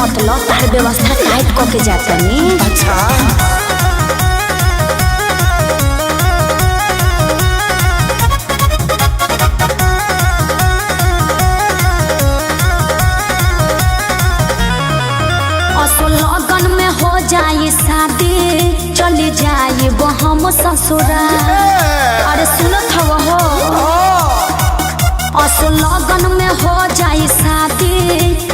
मत लो, तार व्यवस्था टाइट क के जातनी। अच्छा। असो लगन में हो जाई शादी, चली जाई हम ससुराल। अरे सुनत हव हो? असो लगन में हो जाई शादी,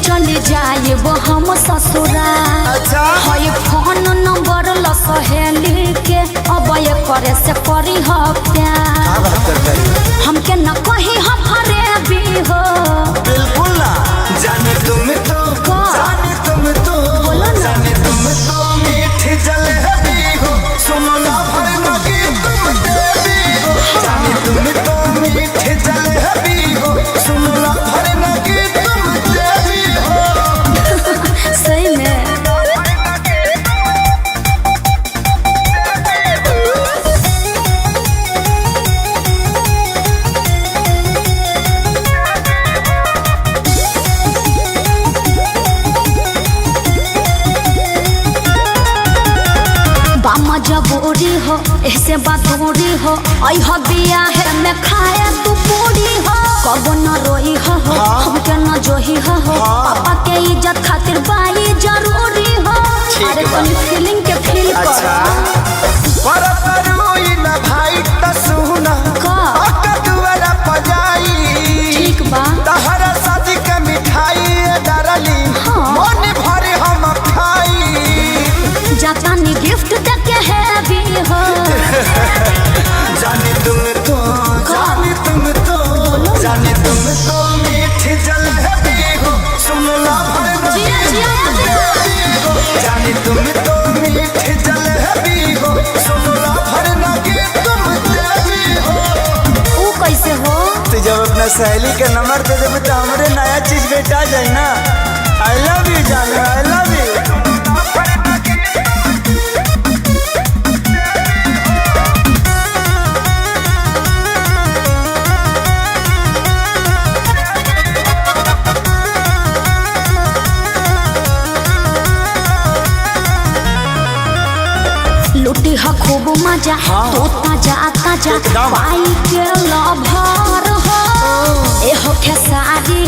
चली जाई हम ससुराल। अच्छा। हई फोन नंबर ल सहेली के, अब ये करे से करी ह प्यार। का बात करता है? हमके न कही हम फरेबी हो। बिल्कुल ना। जाने तुम तो, का? जाने तुम तो, बोलो ना। जाने तुम तो मीठी जलेबी हो, सुनो ना भरना कि तुम देवी हो। जाने तुम तो मीठी जलेबी हो, सुनो ना भरना कि तुम देवी हो। सही में। बामा जबोरी हो, ऐसे बातोरी हो, आई हो बिया है मैं खाए तू पूरी हो। कबो न रोई हो, हमके न जोही हो, पापा के इज्जत खातिर बाई जरूरी हो। ठीक अरे बा। तनी फीलिंग के फील कर। अच्छा। पर करोई ना भाई त सुना, का? अक्का दुआरा पजाई। ठीक बा। तहरा शादी के मिठाई डरली, हाँ। मन भरे हम खाई। जाता नी गिफ्ट दे के है भी हो। जाने तुम तो, जाने तुम तो, जाने तुम तो मीठी जलेबी हो, सुनो ना भरना जिया, कि जिया, तुम देवी हो। जाने तुम तो मीठी जलेबी हो, सुनो ना भरना कि तुम देवी हो। ऊ कैसे हो? तो जब अपना सहेली के नंबर दे देबे तो हमरे नया चीज भेटा जाए ना। I love you जानू, I love you. लुटी ह खूब मजा, हाँ। तो ताजा ताजा एकदम। पाई के लभर हो। ए हो खेसारी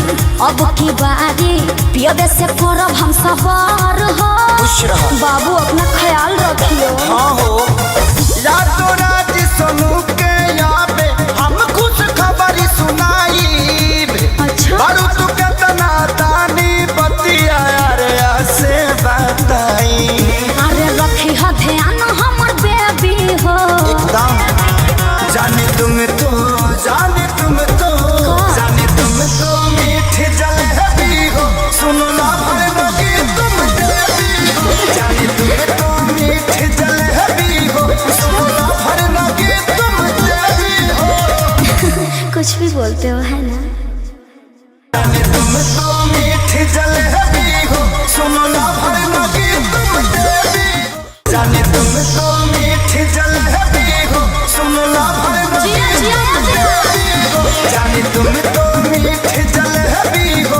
अब की बारी, पियबे से करब हम सबर हो। खुश रहो। बाबू अपना ख्याल रखियो। हाँ हो। रातों रात सोनू के याबे हम खुश खबर सुनाई। अच्छा। बारू तू केतना तानी बतिया रे से बताई। अरे रखी ह ध्यान हमर बेबी हो। एकदम। जाने तुम तो, जाने तुम तो, जाने तुम तो मीठी जलेबी हो, सुनो ना भरना कि तुम देवी हो। जाने तुम तो मीठी जलेबी हो, सुनो ना भरना कि तुम देवी हो। कुछ भी बोलते हो है ना। जाने तुम तो मीठी जलेबी हो, सुनो ना भरना कि तुम देवी। जाने तुम तो मीठी जलेबी हो, सुनो ना भरना कि जिया, जिया, तुम देवी हो। जाने तुम तो मीठी जलेबी हो,